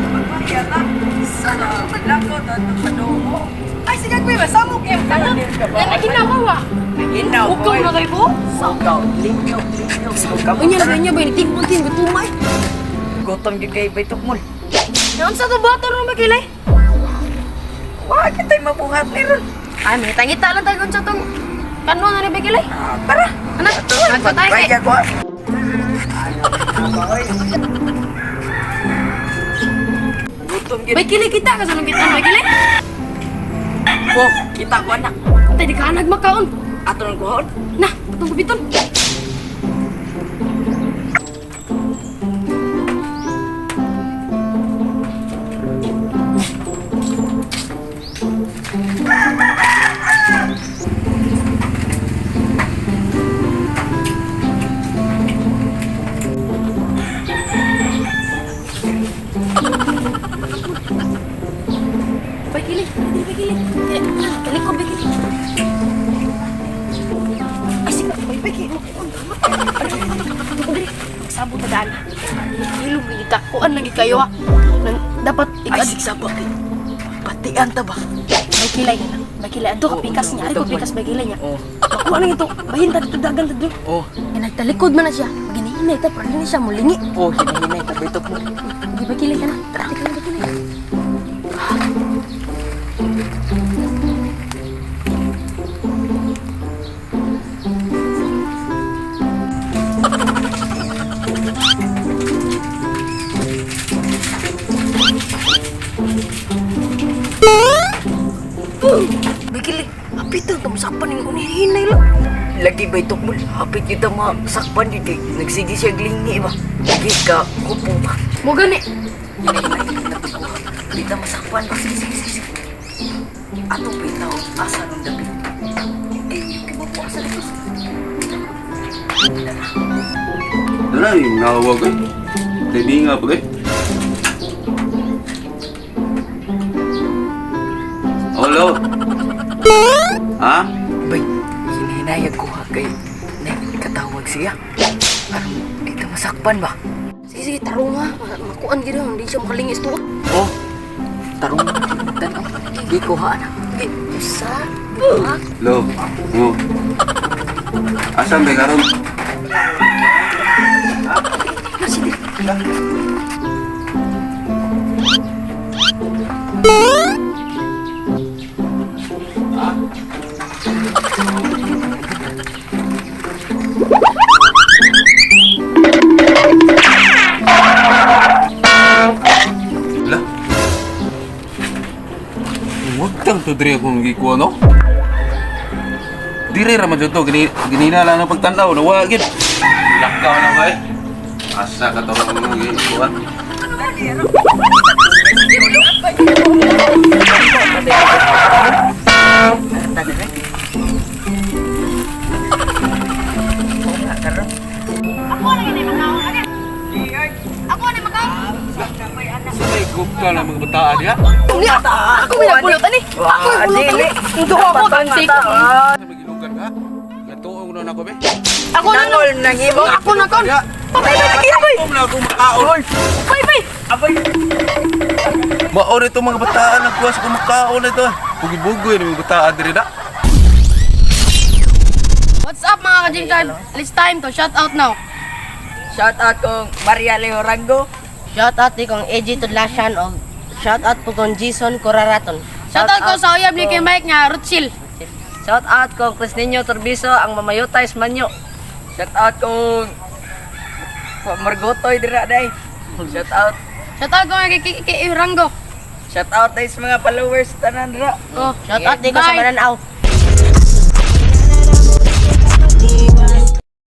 Magmaryata sa lako to sa domo. Ay, sige, kuya, samok eh. Kanan ka ba? Yan, ginawa. Ginaw. Ukaw na kayo po? Ukaw. Limpyo, limpyo. Unya na niya ba? Tingkong tin, gutumay. Gutom gyud kay baytok mo. Yan sa to bato ron makilay. Wa kitay mabuhat ni ron. Ay, may tangita lang tayo sa tong kano na ni Bekilay. Tara. Anak, nagto tayo Bay kay. ko. Gutom gyud. Bekilay kita ka sa nung kita Bekilay. Oh, kita ko anak. Tay di ka nagmakaon. Ato nang kuhaon. Na, atong kubiton. Bekilay, Bekilay. Kalikod Bekilay. Ay, sige, bay, bay, Magsabot na daan. Ilong gita. Kuan lagi kayo ha. Nang, dapat Ay, sigsaba kay. Patian ta ba? May kilay niya na. May kilay. Ito ka pikas niya. Ay ko pikas may kilay niya. Oh. Makuha lang ito. Bahin ta dito dagan ta dito. Oh. Ay nagtalikod man na siya. Ginihinay ta pero hindi siya mulingi. Oh, hinahinay ta baytok mo. Hindi ba kilay ka na? Tara, tara, tara, kilay. Bikili, hapit ang tamasakpan yung unihinay lang. Lagi baytok mo. Hapit kita masakpan gyud kay nagsige siya glingi ba. Lagi ka kupo ba. Mo gani. Hinahinay na to kuha. Di ta masakpan ba. Sige, sige, sige, sige. Ato bitaw asa nung dabi. Eh, kay ba po asa dito? Wala yung nawag eh. Tabi nga po eh. Hello? Ha? Bay, hinihinayag ko ha kay katawag siya. Aron di ta masakpan ba? Sige, sige, tarong ha. Makuan gid hindi siya makalingis to. Oh. Tarong tan-aw. Di ko ha anak. Sige, usa, duha. Hello? Oh. Asan ba karon? Na, sige. Wala. Huwag kang to diri akong gikuha, no? Dire raman jud to, gini, ginina lang ang pagtanaw, nawa gid. Lakaw na ba eh? Asa ka to ang gikuha? Ako na gani makaon. Ano? Ako na makaon. Sa may gupta ng mga bataan niya? Niya, ako may nagpulot ani. Ako may pulot ani. Duha ko tansik. Sa may gilugan ka? Natuong na ako be. Ako na Nangol nang imo. Ako na kon. Ya. Patay ba lagi aboy? Ako na ako makaon. Bay bay. Abay. Mao nito mga bataan nagkuha sa kumakaon nito. Bugi-bugoy ni mga bataan diri na. What's up mga ka-Gym Tribe? It's time to shout out now. Shout out kong Maria Leo Rango. Shout out ni kong AJ Tudlasyan o shout out po kong Jason Coraraton. Shout out ko sa uyab ni kay Mike nga Rothschild. Shout out kong Chris Nino Torbiso ang mamayutay sa manyo. Shout out kong Margotoy dira day. Shout out. Shout out ko kay kay Rango. Shout out day sa mga followers tanan dira. Oh, Shout out di ko sa Bye. Mananaw.